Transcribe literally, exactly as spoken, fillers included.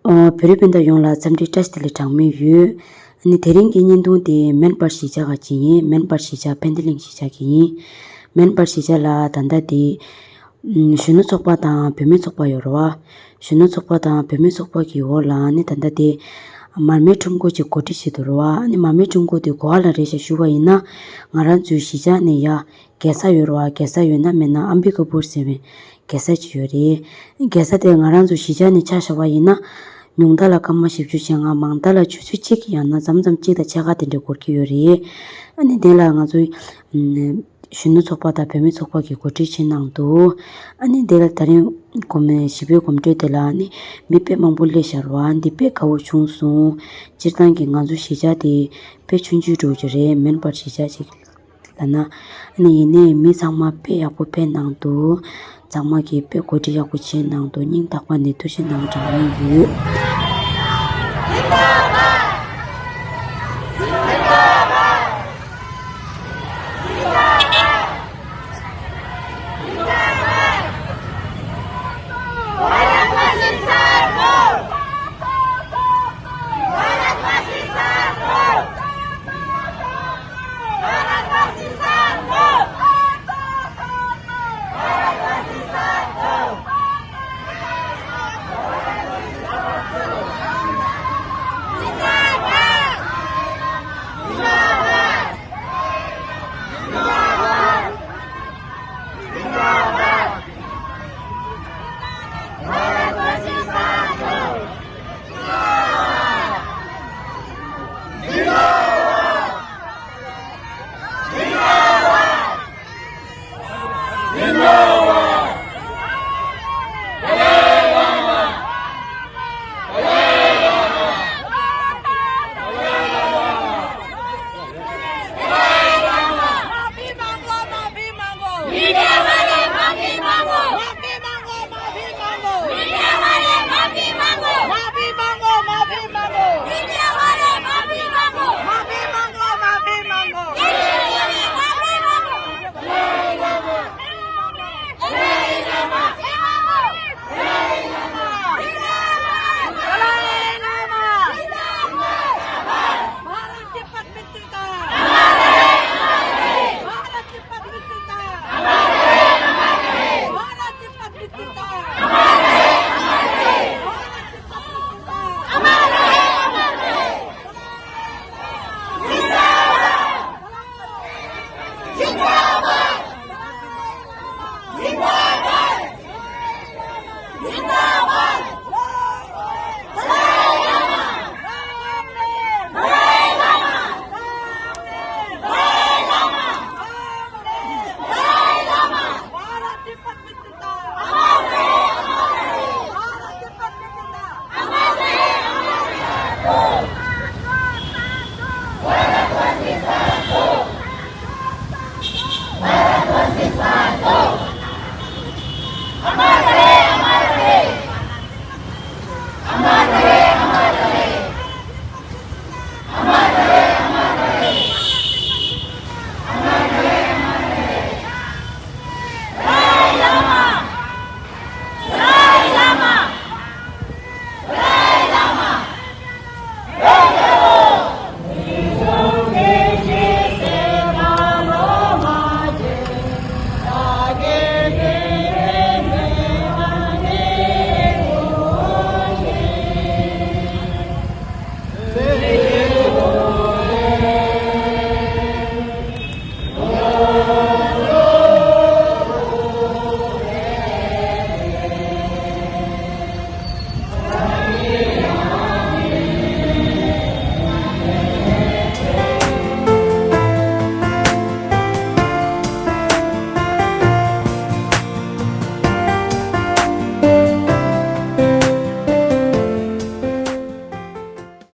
ཨོ། བོད་རིགས་སྤུན་ཟླ་ཡོངས་ལ་འཚམས་འདྲི་བཀྲ་ཤིས་བདེ་ལེགས་གྲངས་མེད་ཡོད། ཨ་ནི་དེ་རིང་གི་བརྙན་ཐུང་དེ་མོན་པར་གཞིས་ཆགས་ཀྱི་ཡིན། མོན་པར་གཞིས་ཆགས་དཔལ་ལྡན་གླིང་གཞིས་ཆགས་ཀྱི་ཡིན། མོན་པར་གཞིས་ཆགས་ལ་ད་ལྟ་དེ་གཞོན་ནུ་ཚོགས་པ་དང་བུད་མེད་ཚོགས་པ་ཡོད་རེད་བ། གཞོན་ནུ་ཚོགས་པ་དང་བུད་མེད་ཚོགས་པ་གི་འོག་ལ་ཨ་ནི་ད་ལྟ་དེ་མར་མེའི་ཁྲོམ་སྐོར་ཅིག་གོ་སྒྲིག་བྱེད་འདུག་རེད་བ། ཨ་ནི་མར་མེའི་ཁྲོམ་སྐོར་དེ་ག་པར་རེད་ཤག་ཞུས་པ་ཡིན་ན། ང་རང་ཚོའི་གཞིས་ཆགས་ནས་ཡར་རྒྱལ་ས་ཡོད་རེད་བ། རྒྱལ་ས་ཡོད་ན་མེད་ན་ཨམ་བི་ཀ་པུར་ཟེར་བའི་རྒྱལ་ས་ཅིག་ཡོད་རེད། རྒྱལ་ས་དེ་ང་རང་ཚོ་གཞིས་ཆགས་ནས་ཆ་བཞག་པ་ཡིན་ན། ཉུང་མཐའ་ལ་སྐར་མ་བཞི་བཅུ་ཞེ་ལྔ། མང་མཐའ་ལ་ཆུ་ཚོད་གཅིག་ཡང་ན་མཚམས་མཚམས་གཅིག་དང་ཕྱེད་ཀ་དེ་འདྲ་འགོར་གྱི་ཡོད་རེད། ཨ་ནི་དེ་ལ་ང་ཚོ་གཞོན་ནུ་ཚོགས་པ་དང་བུད་མེད་ཚོགས་པ་གིས་གོ་སྒྲིག་བྱེད་གནང་འདུག་ཨ་ནི་དེ་ལ་ད་རིང་གོམ་ཞི་བའི་གོམ་བགྲོད་དེ་ལ་ཨ་ནི་མི་དཔེ་མང་པོ་སླེབས་བཞག་རེད་བ། འདི་དཔེ་དགའ་བོ་བྱུང་སོང་། སྤྱིར་བཏང་གི་ང་ཚོ་གཞིས་ཆགས་དེ་དཔེ་ཆུང་ཆུང་འདྲ་བོ་ཅིག་རེད། མོན་པར་གཞིས་ཆགས་ཅིག་ལབ་ན། ཨ་ནི་ཡིན་ནའི་མི་ཚང་མ་དཔེ་ཡག་པོ་ཕེབས་གནང་འདུག་ཚང་མ་གིས་དཔེ་གོ་སྒྲིག་ཡག་པོ་བྱས་གནང་འདུག་སྙིང་ཐག་པ་ནས་ཐུགས་རྗེ་གནང་གྲངས་མེད་ཡོད། མ་ཕི་མ་གོ། མ་ཕི་མ་གོ། མི་དེ་བ་ལས་མ་ཕི་མ་གོ། མ་ཕི་མ་གོ། མ་ཕི་མ་གོ། མི་དེ་བ་ལས་མ་ཕི་མ་གོ། མ་ཕི་མ་གོ། མ་ཕི་མ་གོ། མི་དེ་བ་ལས་མ་ཕི་མ་གོ། མ་ཕི་མ་གོ། མ་ཕི་མ་གོ། མི་དེ་བ་ལས་མ་ཕི་མ་གོ།